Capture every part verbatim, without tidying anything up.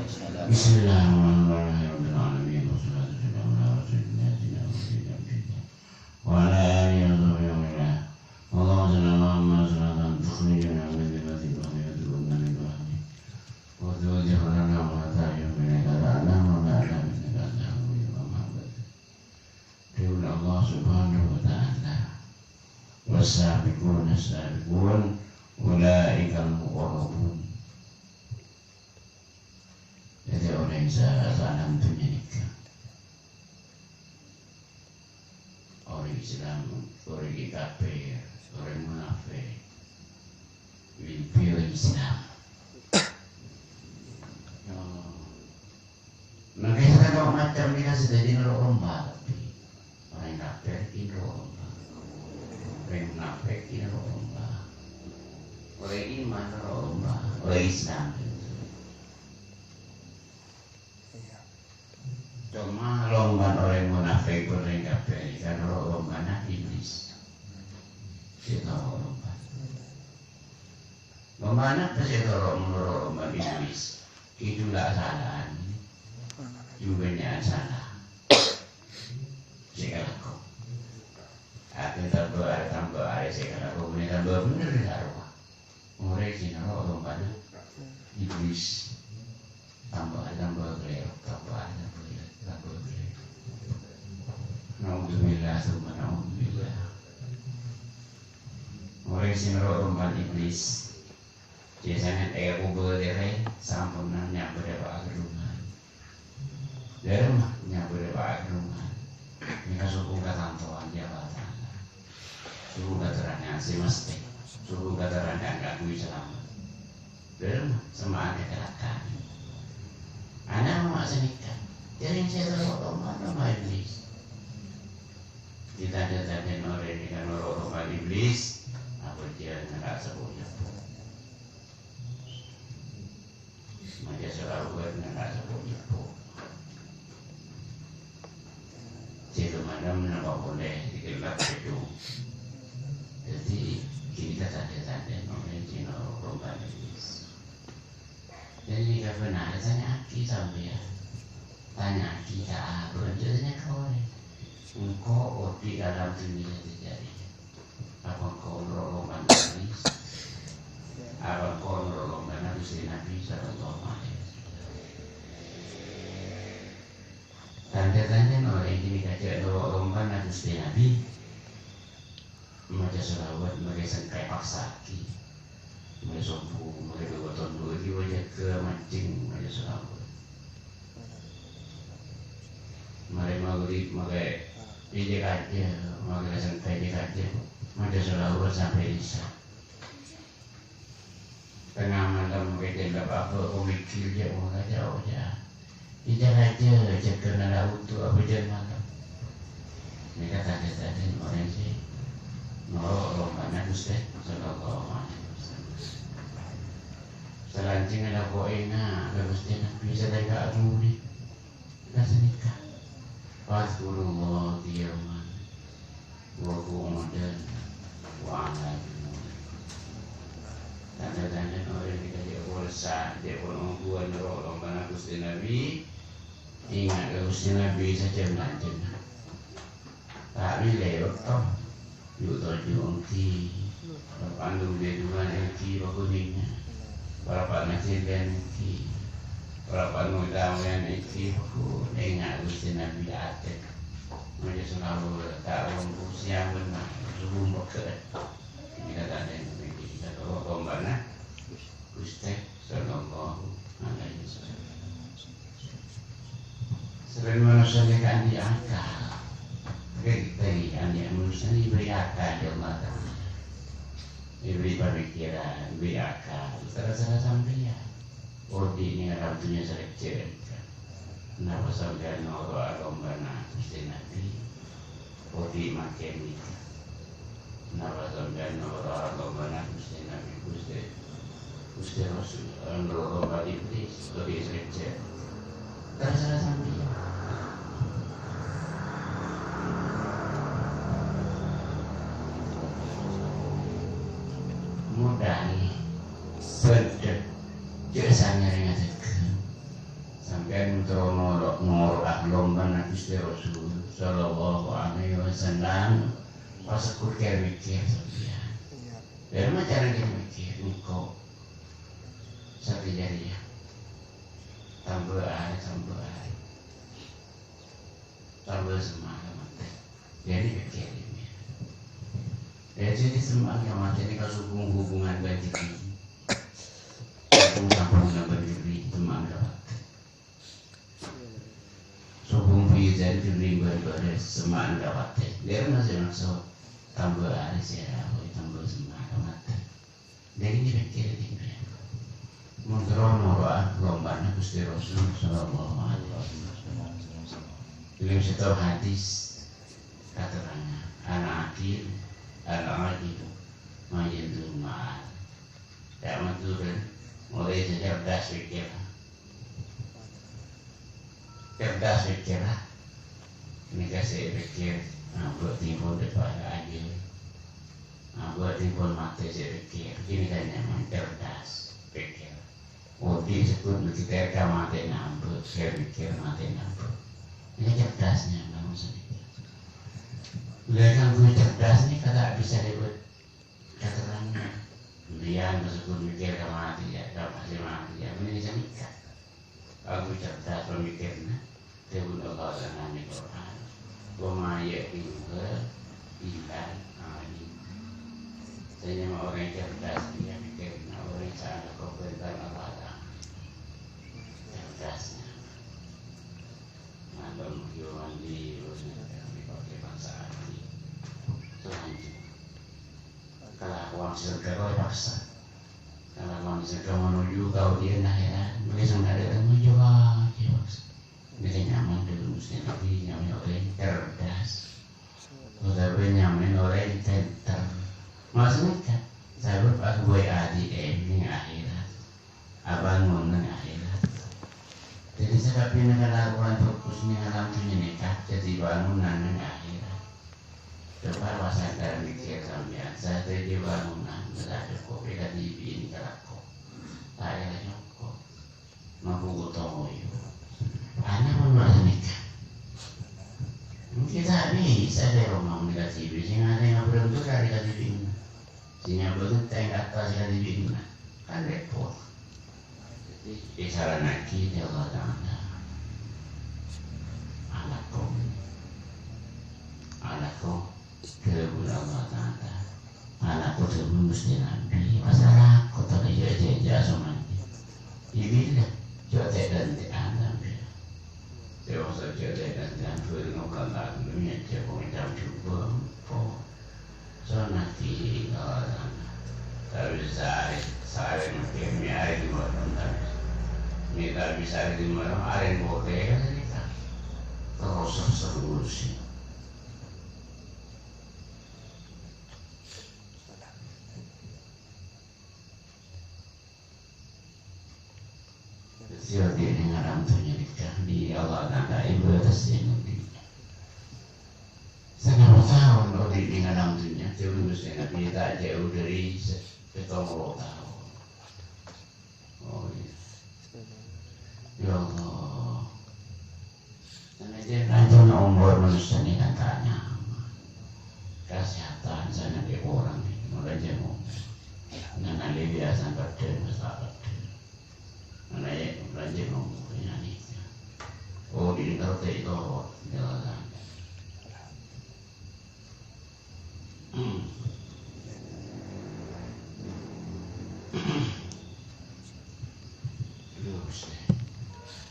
بسم الله الرحمن الرحيم. الحمد لله رب العالمين. والصلاة والسلام على رسول الله سيدنا محمد وعلى آله وصحبه ومن والاه. اللهم صل على محمد صلاة تخرجنا من ظلمات الوهم وتكون لنا من بعده وتوضح لنا ما تعرف بنا إلى الأعلام وما أعلم إنك أنت الحكيم. أما بعد. Dâbuna Allah Subhanahu wa Ta'ala, "Was-sabiquna as-sabiqun, ulaikal muqarrabun." Dhâddhi, orèng sè salam dhunnya nèka, orèng Islam, orèng kafir, orèng munafik, mimpi orèng Islam. Mangkèn sè tao macem nèka sè dhâddhi noro' lomba, orèng kafir ghi' noro' lomba, orèng munafik ghi' noro' lomba, orèng iman noro' lomba, orèng Islam. Coma lombana orèng munafik bân orèng kafir nèka noro' lombana Iblis. Sè noro' lomba. Lombana apa sè noro', noro' lombana Iblis? Ghidhâ la salahan. Jhubâ nya'an sala. Sè kalako. Atè tambâ arè tambâ arè sè kalako, mènè tambâ bhender dâ' rowa. Orèng sè noro' lombana Iblis. Tambâ arè tambâ kalèro, tambâ arè tambâ kalèro, tambâ kalèro. Naudzubillah, tsumma naudzubillah. Orèng sè noro' lombana Iblis. Jhâ' sanget è kobâtèrè sampon nyabâ dâpa' aghâdhungan. Dâremma nyabâ dâpa' aghâdhungan. Nèka sobung katantowan dâri Allah Ta'ala. Sobung katerrangan sè mastè. Sobung katerrangan kaangghuy salamet. Dâremma semma'an kakalakkan. Ana' ma' sanèka. Jhâ' rèng sè noro' lombana Iblis. Dhâddhi tandhâ-tandhâna orèng nèka noro' lombana Iblis. Abhâjâng nèka sabun nyapo. Maca shalawat nèka sabun nyapo. Sè malem napa polè digellap gedung. Dhâddhi, ghânèka tandhâ-tandhâna orèng sè noro' lombana Iblis. Dhâddhi, nèka bhender, tanya'aghi sampèyan. Tanya'aghi ka abâ', jhâ' tanya ka orèng. Engko' odi' è alam dhunnya sè dhâjâ rèya. Apa engko' noro' lombana Iblis? Apa engko' noro' lombana Ghustè Nabbhi sallallahu alaihi wasallam? Tandhâ-tandhâna orèng ghânèka jhâ' noro' lombana Ghustè Nabbhi. Maca shalawat, marè sengkè paksaaghi. Marè sobbhu, marè bâbâ tondhu, èghibâ jâgâ mancèng maca shalawat. Marè maghrib, marè èjâ-kajâ, marè sengkè èjâ-kajâ, maca shalawat sampè' isya. Tengnga malem, kèjâ la bâbâ, ko mèkkèr jâ' mola jâ'-ojâ. Èjâ-kajâ, jâgâ nala wudhu abhâjâng malem. Nèka tandhâ-tandhâna orèng sè noro' lombana Ghustè sallallahu alaihi wasallam. Salanjhângnga la ko' enga' ka Ghustè Nabbhi sè ta' enga' dhuli. Ka sanèka. Fadzkurullaha qiyaman wa qu'udan wa 'ala junub. Tandhâ-tandhâna orèng sè kajâ' polsa, jâ' pon ongghuwân noro' lombana Ghustè Nabbhi, enga' ka Ghustè Nabbhi sajân-sajân. Ta' mèlè bâkto. Ju'-toju' èngghi, parappa'na dum-dèduman èngghi paghunèngnga, parappa'na cèlèn èngghi, parappa'na tawèyan èngghi paghunèngnga Ghustè Nabbhi atè. Maca shalawat ta' lompo sèyang bân malem, sobung pegghâ'â. Nèka tandhâna èngghi ka lombana Ghustè sallallahu alaihi wasallam. Sabâna manossa nèka andi' akal. Rèng-tèng andi' manossa èbâri' akal dâ' Allah Ta'ala. Èbâri' pamikiran, èbâri' akal. Terserah sampèyan. Odi' nèng alam dhunnya sè rèjjhâ. Napa sampèyan noro' lombana Ghustè Nabbhi? Odi' makè nèka. Napa sampèyan noro' lombana Ghustè Nabbhi, Ghustè, Ghustè Rasul, noro' lomba Iblis, odi' sè rèjjhâ? Terserah sampèyan. Modhâi, bhendhek, jhâ' sangarè ngadhegghâ. Rasul sallallahu alaihi wasallam, pas kèr-mèkkèr sampèyan. Iyâ. Dâri ma' carana kèr-mèkkèr, engko' satèya rèya. Tamba arè, tamba arè. Tamba semma' ka matè. Dâri mèkkèr ini. Dâri semma' ka matè ini kasobung hubungan bân dhibi'. Hubung-sambungan bân dhibi', semma' ka matè. Sobung bhâi jhâ' dhuli bân bâdâ semma'na ka matè. Dhâri ma' sè maksod tamba arè sè rabu, tamba semma'na ka matè. Dhâri nèka pèkkèr dhibi'. Mon terro noro'a lombana Ghustè Rasul sallallahu alaihi wasallam. Dhâlem sèttong hadis katerrangan, "Al-aqil, al-aqilu, man yaduru ma'al." Yâ, Madhurâ, molaè sè cerdas pèkkèr. Cerdas pèkkèr, ah. Nèka sè èpèkkèr, abâ' tèmpon dâpa' ka ajâl. Abâ' tèmpon matè sè èpèkkèr. Kènè kan nyamana cerdas pèkkèr. Odi' sè pon mèkkèr ka matèna abâ', sè èpèkkèr matèna abâ'. Nèka cerdas nyamana maksodda. Lah, kaangghuy cerdas nèka ta' bisa lèbât katerrangan. Sampèyan kasebbhut mèkkèr ka matè, yâ, ka matè, matè, yâ, mending sanèka. Kaangghuy cerdas pamèkkèrra, dhâbuna Allah Ta'ala neng Qur'an, "Wa ma ya'qiluha illal 'alimun." Sè nyama orèng cerdas, iyâ mèkkèrra orèng sè alako parèntana Allah Ta'ala. Cerdasnya. Nonton video mandi, terus nyetir, pakai bangsa ati. Selanjutnya. Kalakowan sè ghâgghâr paksa. Kalakowan sè ghâgghâr menuju ka odi'na akhèrat. Mungkin sè nggak ada menuju aja paksa. Ini kan nyaman dulu, mesti Nabi nyaman orèng cerdas. Utawa nyaman orèng pinter. Maksudnya kan, sabâb aku buat adi ini akhèrat. Abângon neng akhèrat. Dhâddhi, sakabbhiyânna kalakowan fokus neng alam dhunnya nèka dhâddhi bângonan neng akhèrat. Coba wasangka mèkkèr sampèyan, sadhâjâ bângonan la cokop èkadhibi'in kalako. Ta' èra cokop. Mampu gotong royong. Ana' mon mara nèka. Mungkin ta' bisa dâ' roma mon èkadhibi', sè ngarè ngabrâng tu karè kadhibi'na. Sè nyabâ' ngèntèng kata sè kadhibi'na. Kan repot. Jadi, èsara'aghi bi' Allah Ta'ala. Alako. Alako. Dhâbuna Allah Ta'ala. Alako dhâbuna Ghustè Nabi. Pas alako ta' kèya jhâ'-jhâ' somanja. Ibilâ. Jhâ' tè'-dântè'an sampèyan. Sè maksod jhâ' tè'-dântè'an, bhâreng ngokan tanggungnya, jhâ' pongèdam jhubâ'. Po. Sonnat, oh, ta' bisa arè, saarè mèkkèr, mè' arè ghimma, ta' bisa. Mè' ta' bisa arè ghimma, arè bokè, kan, nèka. Terros, terros, terros. Sè odi' neng alam dhunnya nèka, bi' Allah Ta'ala èbâtessè ngoddi. Sanapa taon odi' neng alam dhunnya? Jhâ' Ghustè Nabi ta' jhâu dhâri sè-, sèttong polo taon. Oh, iyâ. Ya Allah. Sanajjân panjang omor manusia nèka ta' nyaman. Kasèhatan sanajjân korang, malah jhâ' ngomong. Nana lebi asan peddhân, masa peddhân. Nana ya, belanja ngomong, ya, nih. Oh, di internet itu, ya, lah.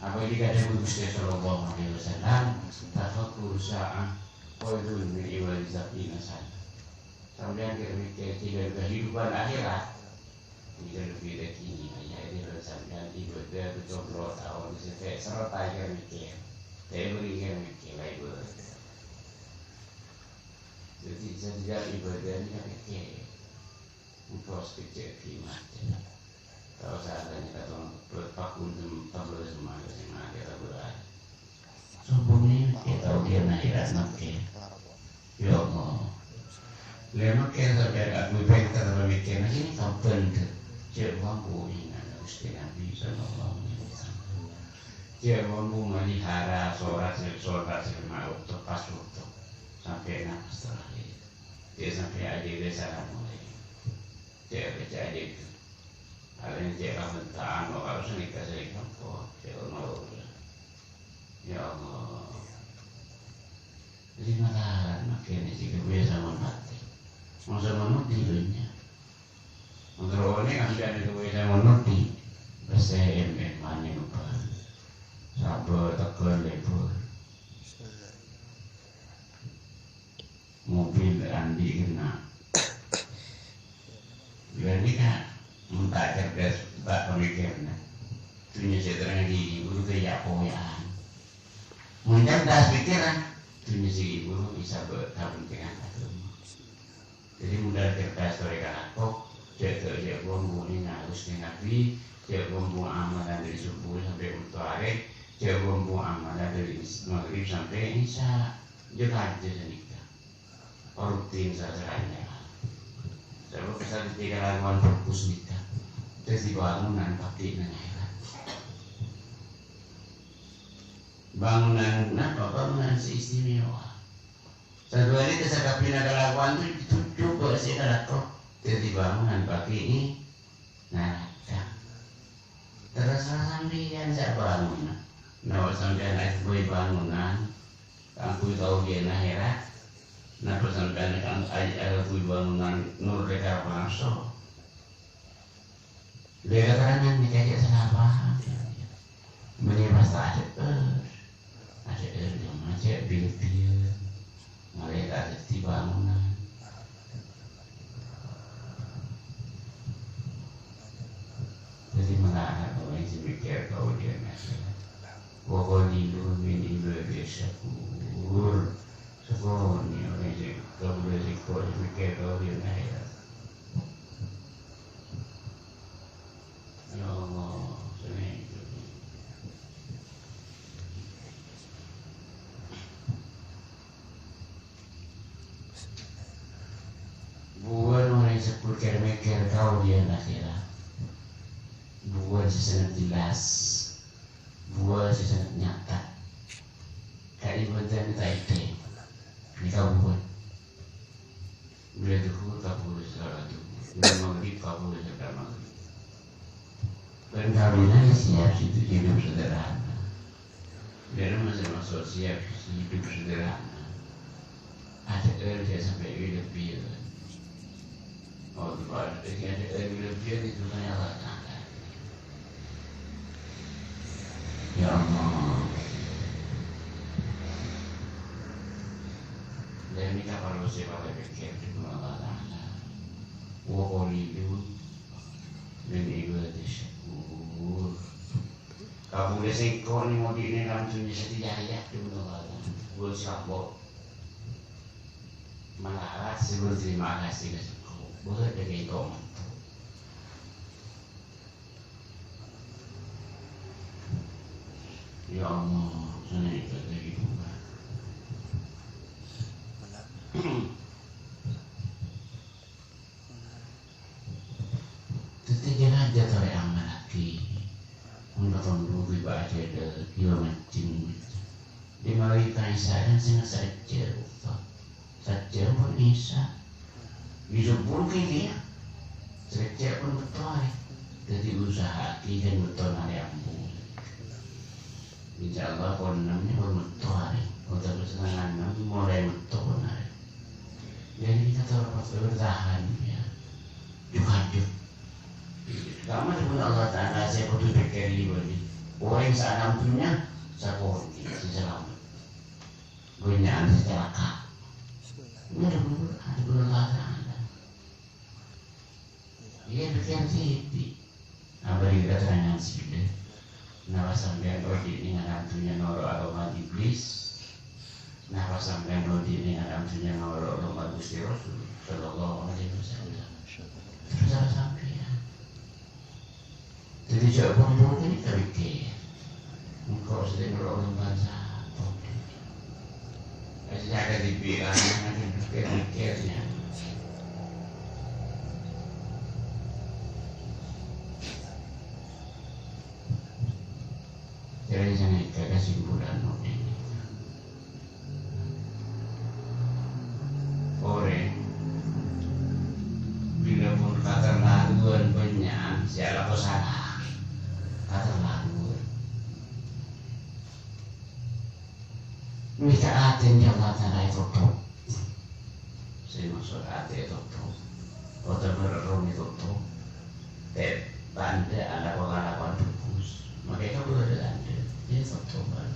Apa ini kadhâbu Ghustè sallallahu alaihi wasallam, "Tafakkuru sa'ah khairun min ibadati sab'ina sana." Sampèyan kèra mèkkèr dengan kehidupan akhirat. Ini kan lebih dari ini, ya, ini kan sampèyan ibadah pètto polo taon, sè ta' serta kèra mèkkèr. Ta' bâri' kèra mèkkèr, la ibadah. Jadi, setiap ibadah ini kan kèra. Engko' sakejjhâ' ghi' mate. Tao saatnya katong pakun tem-, tembel semangat sing ada berlain. Sombong ini kita ujian akhirat mate. Ya Allah. Lè mèkkèr sampèyan aku pènter mèkkèr, nah, ini kapan tuh? Cek mampu ingat Gusti Nabi sallallahu alaihi wasallam. Jhâ' mampu melihara sholat sè, sholat sè lèma wâkto pas wâkto. Sampè' napas terakhir. Jhâ' sampè' ajâgâ salamullahi. Jhâ' bâca ajâgâ. Arèya jhâ' kabhenta'an, kok harus nèka sè lèma kok. Jhâ' ono urusan. Ya Allah. Jadi masalah makkèna sè ghâbây sampè' matè. Masa ngono dilenya. Mangkana kan jadi ghâbây sampè' matè. Pèssè em-, em-, mani lupa. Sabâ tekan lebur. Mobil andi' kena. Berarti kan, mun ta' cerdas, ta' pamikiranna. Dunnya sè terang di guru ke ya koyaan. Mun cerdas pikiran, dunnya sè guru bisa berkepentingan agama. Jadi, modal cerdas torè kalako, jhâ' jhâ' bhung-bhung ngarus neng Nabi, jhâ' bhung-bhung amalan dâri subuh sampè' mattoarè, jhâ' bhung-bhung amalan dâri is-, maghrib sampè' isya. Jhâ' kajâ sanèka. Rutin sasarana. Sabâb sateya kalakowan fokus nèka. Dhâddhi bangunan pabrik neng akhèrat. Bangunan napa? Bangunan sè istimewa. Sadhâjâna sakabbhiyânna kalakowan tu, tu coba sè kalako dhâddhi bangunan pabrik naraka. Terserah sampèyan sè abânguna. Napa sampèyan aghâbây bângonan kaangghuy kaoljâ'ân akhèrat? Napa sampèyan kan ay-, aghâbây bângonan noro' ka pangarsa? Lè katerrangan nèka cè' sala paham. Mending pas ta' ajhâr. Ajhâr, ajhâr, bil-bil. Malè ta' dhâddhi bângonan. Dhâddhi, mangkana orèng sè mèkkèr kaoljâ'ân akhèrat. Wa qalilun min ibadiyas syakur. Sakonè' orèng sè kabulâ sèngko' sè mèkkèr kaoljâ'ân akhèrat. Ya Allah, sènèng. Buwân orèng sè pur kèr-mèkkèr kaoljâ'ân akhèrat. Buwân sè sanget jelas. Buwân sè sanget nyata. Ka'dinto bhâdhân ta' èdhing. Nèka buwân. Bilâ dhuhur kabulâ sè la dhuhur. Bilâ maghrib kabulâ sè la maghrib. Kan kawinan siap situ hidup sederhana. Bilâ masih maksud siap hidup sederhana. Ada el dia sampai lebih. Oh, itu ada el lebih itu kan Allah Ta'ala. Ya Allah. Dan ini kapal bersih pada pikir di Allah Ta'ala. Wa qalilun min ibadiyas syakur. Kabulâ sèngko' neng odi'na kaangghuy sè tèjâ, ya Allah Ta'ala. Buwân sè ambo. Malarat sè berterima kasih ka sèngko'. Bâdâ kèng komanto. Ya Allah, sana itu lagi buka. Dhâddhi, jhâ' rajâ torè amalaghi. Mon katondu ghibâ ajâdhâ, ghibâ mancèng. Dimari kaisarèn sè ngasarèjjhâ, Ustaz. Sajjhâ pon Isya. Ghibâ subuh kèya. Sajjhâ pon bâkto arè. Dhâddhi, usaha'aghi ghân bâkto arè ambu. Insyaallah, pon ennem nèka pon bâkto arè. Otabâ setengah ennem molaè bâkto pon arè. Jadi, kita terus bertahan, ya. Jug-ajug. Kamma dhâbuna Allah Ta'ala sè kodhu èpèkkèrè bâli. Orèng sè alam dunnya, sakonè' sè salamet. Bânnya'an sè calaka. Ini dhâbuna, dhâbuna Allah Ta'ala. Iyâ, pèkkèr dhibi'. Abâli katerrangan sè bhidhâ. Napa sampèyan odi' nèng alam dunnya noro' aroman iblis? Napa sampèyan odi' nèng alam dunnya noro' aroman Ghustè Rasul sallallahu alaihi wasallam? Terserah sampèyan. Dhâddhi, jhâ' bhung-bhung ghânèka pèkkèr. Engko' sè noro' aroman sapa? Aja jaga dhibi' lanang, aja pèkkèr-pèkkèr, ya. Jadi, sana Ka kasimpulan orèng. Orèng bilâ pon katerlaluwân bânnya'an sè alako sala. Katerlaluwân. Mènta atèna Allah Ta'ala ètotop. Sè maksod atè ètotop, otabâ rèng ètotop. Tè-, tandhâ alako-ngalakowan bhâghus. Makè kabârâ tandhâ, ètotop, Pak.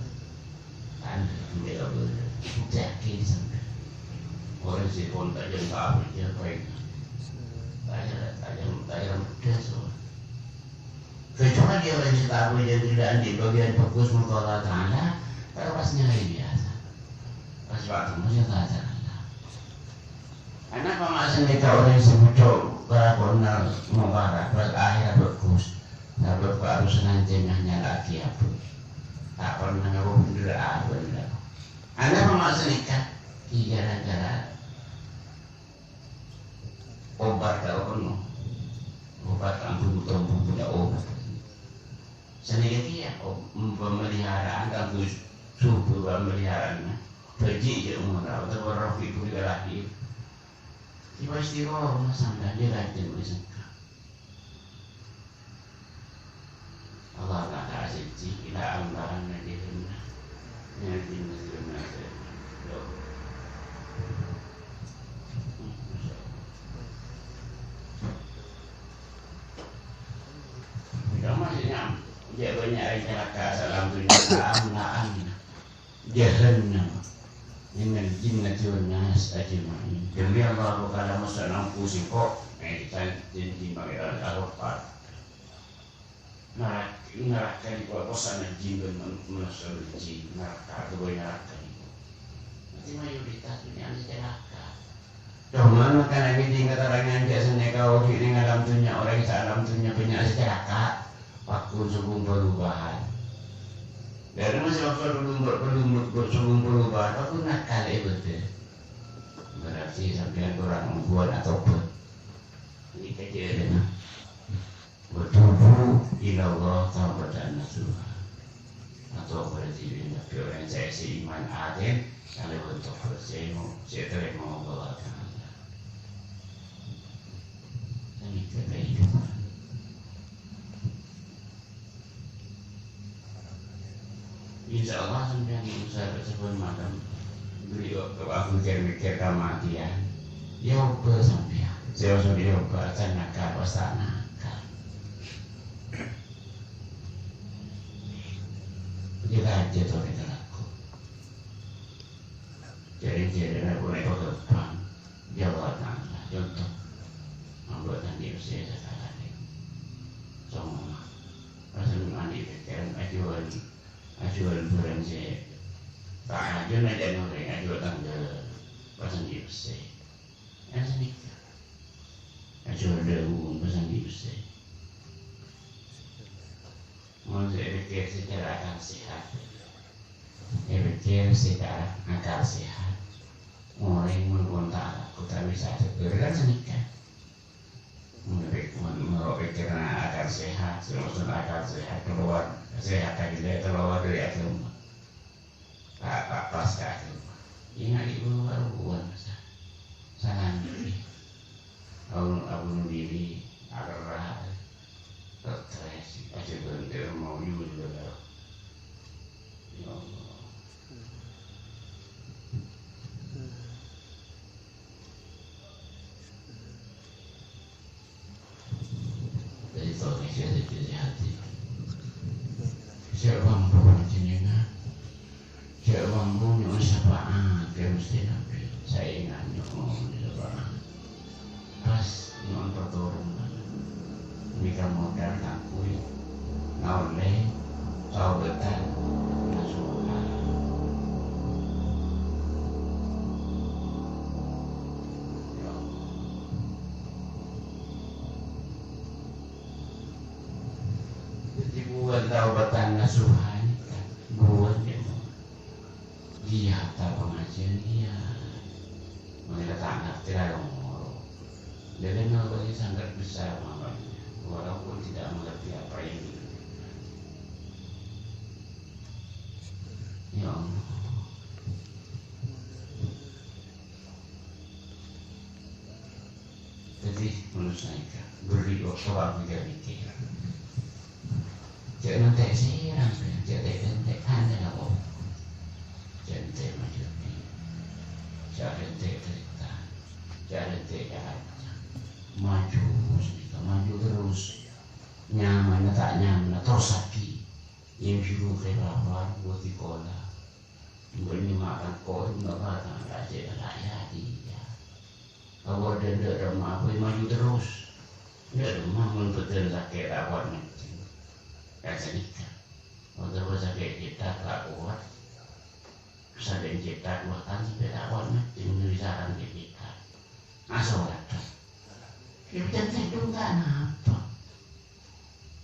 Tandhâ, makè kabârâ. Buktèyaghi sampèyan. Orèng sè pon tajâm ka abâjâ, paènga. Tajâm, tajâm, tajâm bhâdhâs, Pak. Kecuali orèng sè ta' abâjâ, tidak andi' bâgiyân bhâghus mangka Allah Ta'ala, terus nyarè biyasa. Pas waktu mesti belajar Allah. Anapa maksudnya ka orèng sè maca kalakowanna mungkar, pas akhirnya bhâghus? Sabâb kok harus ngancèng nyala'aghi abâ. Ta' pernah ngaku bhendher abâ. Anapa maksudnya ka? Gara-gara obat kalau penuh. Obat ampun, ampun punya obat. Sanèka kèya, o-, pemeliharaan kaangghuy subur pemeliharaan, bhâji' jâ' umur, otabâ roh ibu dika lahir. Istiqomah sampèyan jâ' rajin wis engka. Allah Ta'ala siji, ila ambaran najihna. Najihna sirna sirna. Yo. Jamaah sè nyam-, jâ' bânnya' rèng calaka' salam dunya, na'am, na'am. Jahannam. Minal jinnati wan nas ajma'in. Demi Allah, bhâkal moso nangku sèngko'. Eh, jan-, janji Pangèran Al-Ghafar. Narak-, naraka dhi' kosana jin bân man-, manossa bân jin. Naraka, ghâbây naraka dhi'. Nanti mayoritas dunia ini celaka. Coma mangkana ngèdhing katerrangan jâ' sanèka odi' neng alam dunnya, orèng saalam dunnya bânnya' sè calaka', pagghun sobung bâlubâ'ân. Dhâri masa waktu bâlubâ-, bâlubâ-, sobung bâlubâ'ân, pagghun nakal ibadah. Berarti sampèyan korang ongghuwân atobhât. Ini kejadian. Wa tubu ilallah taubatan nasuha. Atau berarti ini orèng sè, sè iman atè, kalabân tobat sè mo-, sè tarèma Allah Ta'ala. Ini kehidupan. Insya Allah sampèyan bisa tersebut malam. Beliau ke aku mikir-mikir kematian. Ya, obâ sampèyan. Saya suruh ya, obâ, aja nakal, pas ta' nakal. Jâgâ ajâ torè kalaku. Jârèng-jârèng aku naik ke depan. Jawab Allah. Contoh. Membuat nanti usia sekarang ini. Semua. Pas nanti pikiran ajuan. Ajuan barang sih. Tak ajuan aja nuri. Ajuan tanggal. Pas nanti usia. Yang sini. Ajuan daun. Pas nanti usia. Mon sè èpèkkèr secara akal sehat. Èpèkkèr secara akal sehat. Orèng mon pon ta' alako ta' bisa atebbhâr kan sanèka. Mon pèk-, mon, mon pèkkèranna akal sehat, sè maksod akal sehat, keluar, sehat tadi keluar dari agama. Ta', ta' pas ka agama. Ingat ibu baru buat masa. Salah diri. Abun-, abun diri, akerra. Stres. Aja berhenti mau juga. Ya Allah. Jadi, tolong saya jadi hati. Saya mampu jenengan. Saya mampu nyo'on syafaat ka Gusti Nabi. Saya ingat nyo'on syafaat. Pas nyo'on pertolongan. Mèka modal kaangghuy ngaollè kaobâdhân nasuha. Ya Allah. Dhâddhi, buwân kaobâdhân nasuha nèka, buwân, ya, iyâ, ta' pangajiân, iyâ. Mangkana ta' ngartè la ngoro. Dhâddhi, napa sè sangat besar maknanya, walaupun tidak mengerti apa yang dikatakan. Saèngghâ bherri' bâkto kaangghuy mikir. Jhâ' nantè' sèra, jhâ' tè'-, tè'-, tè'-, tè'-, tè'-, apa? Jhâ' nantè' majhuddhi. Jhâ' nantè' tarètan. Jhâ' nantè' carana. Maju, saèngghâ maju terros. Nyamanna ta' nyamanna, terrossaghi. Yamsyu khilafan wa thiqala. Bânnè makan koè, bâ-, bâ-, ta-, ta-, ta-, ta-, ya, iyâ. Apa dâ'-, dâ'-, dâ' ma-, apa maju terros. Dâ'-, dâ' ma-, mon bâdân sakè' ta' kowat ngèncèng. Kan sanèka. Mon terros sakè' cètak ta' kowat. Sampè' cètak kowatan sampè' ta' kowat ngèncèng, dâri sarana cètak. Asolat. Yâ, bâdân sèttong ta' napa.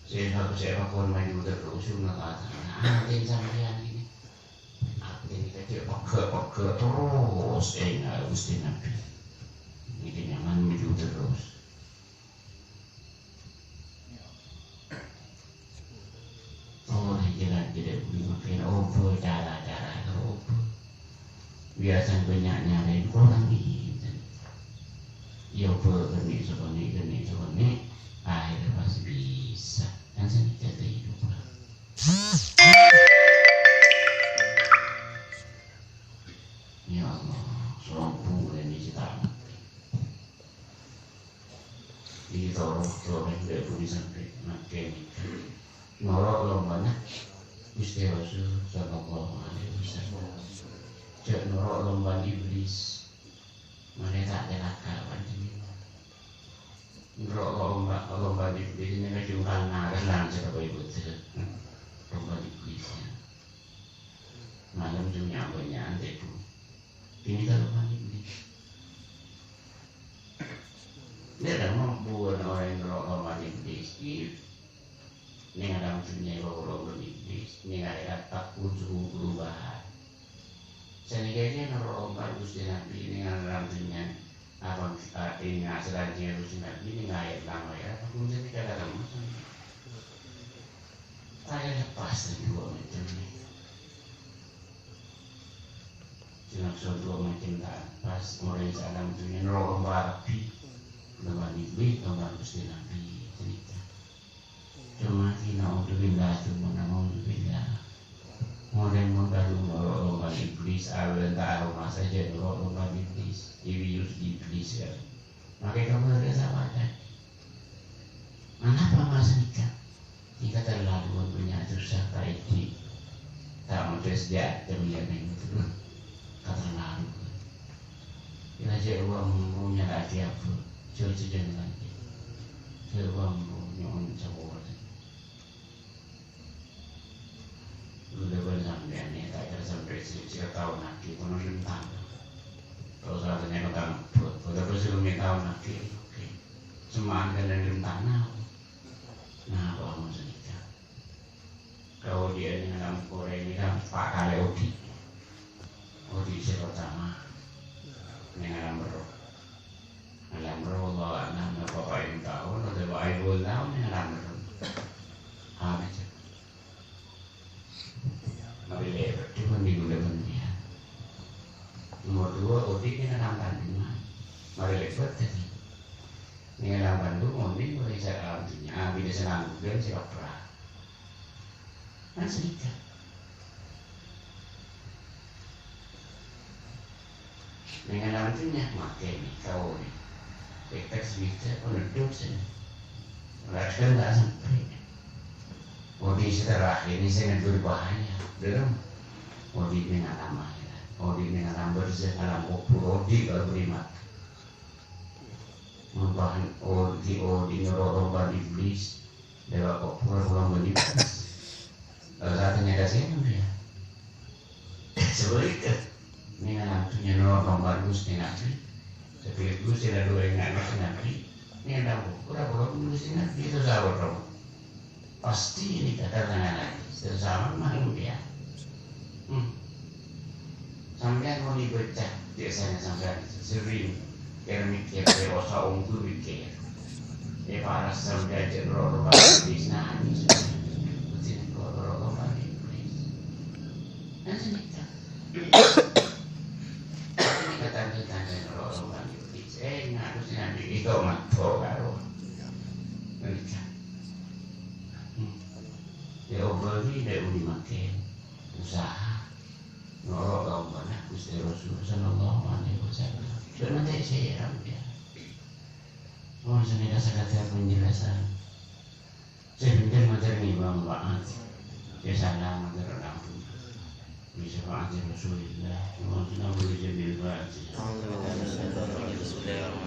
Sè, sè pakon maju terros, sunna kata. Atèn sampèyan ini. Atèn kita cek pegge'-pegge' terros, enga' Gusti Nabi. Ini nyaman maju terros. Oh, kira-kira budi makin opo, cara-cara opo. Biasa bânnya' nyarè korang ngènten. Yâ, bâ-, kènè' sokènè', kènè' sokènè', akhirnya pas bisa. Kan sanèka kehidupan. Ya Allah, sombong ini cita. Ditoro' toro' dâ' budi sampè' makè noro' lombana Gusti Rasul sallallahu alaihi wasallam. Jhâ' noro' lombana iblis. Mangkana ta' calaka panjhennengan. Noro' lomba, lombana iblis ini kan jungkang narèng lanjut apa ibu itu. Lombana iblis, ya. Malem jung nyampèyan tèdung. Ini kan lombana iblis. Dia dah mampu orang yang noro' lombana iblis. Neng alam dunnya loro bân iblis, neng akhèrat takut suhu perubahan. Sanèka noro' ompa' Gusti Nabi neng alam dunnya, apa, eh, neng asalanjhângnga Gusti Nabi neng akhèrat, neng akhèrat, takut sanèka katemmo. Saya lepas dari dua macam ini. Sè maksod dua macam ta' pas, orèng sè alam dunnya noro' ompa' Rabbi, ompa' iblis, ompa' Gusti Nabi, sanèka. Coma sè na'udzubillah, coma na'udzubillah. Orèng mon kalu noro' ompa' iblis, abâlâ ta' aroma sajân noro' ompa' iblis, iblis, iblis, ya. Makè kabârâ sapadâ. Anapa ma' sanèka? Nèka terlalu bânnya' dusa ka èdhi'. Ta' modus jâ' temiyâ neng. Keterlaluan. Ila jâ' wong punya lagi apa? Jujur jangan lagi. Jâ' wong punya on sabola. Kaulâ bân sampèyan nèka ta' kèra sampè' sè, sè taon aghi' kono lintang. Terros artèna kota ngebbhut. Kota pasti kami taon aghi'. Oke. Semma'an kènè' lintang. Nah, apa amun sanèka? Kaodi'ân neng alam Korea ini kan pa' kalè odi'. Odi' sè pertama neng alam roh. Alam roh, Allah a'lam, napa paèng taon, atau paèng puluh taon neng alam roh. Apa aja? Marè lèbât, cuma minggu depan dia. Nomor dua, odi' neng alam kandungan. Marè lèbât tadi. Neng alam kandungan, odi' mulai sa alam dunya, abis senang bulan sè kaprah. Kan sanèka. Neng alam dunnya makè nèka orèng. Tekad semita peneddhut sènè. Rakan ta' sampè'. Odi' sè terakhir ini sè ngangghuy bahaya. Belum. Odi' neng alam akhèrat. Odi' neng alam barzakh, alam kubur. Odi' kalau beri mati. Ngompa'an odi', odi' noro' ompa' iblis. Dewek kok pura-pura mending. Kalau saya tanya ke sini, ya. Sebaliknya. Ini kan hantunya noro' ompa' Gusti Nabi. Sebaliknya Gusti lalu ingat Nabi. Ini ada pura-pura Gusti Nabi itu sahabat kamu. Pasti ini kata tangan lagi. Terus sama maklum dia. Hmm. Sampèyan mon èbâca, biasanya sampèyan sering kèra mikir, dewasa ongghu mikir. È paras sampèyan cè' noro' ompa' iblis nangis. Betul noro' ompa' iblis. Kan sanèka. Ini kata-kata noro' ompa' iblis. Eh, ngaku sih nanti itu mantap. Karo. Nalika. Hmm. Ya, obâ ghi' dâ' udi makkè usaha noro' ka ompana Ghustè Rasul sallallahu alaihi wasallam. Bân ta' sè ramja. Oh, sanèka sakadhâr penjelasan. Sè penting mator ngibâ manfaat. Sè salah mator ampun. Bi syafaati Rasulillah. Allahumma shalli ala Muhammadin wa ala ali Muhammad.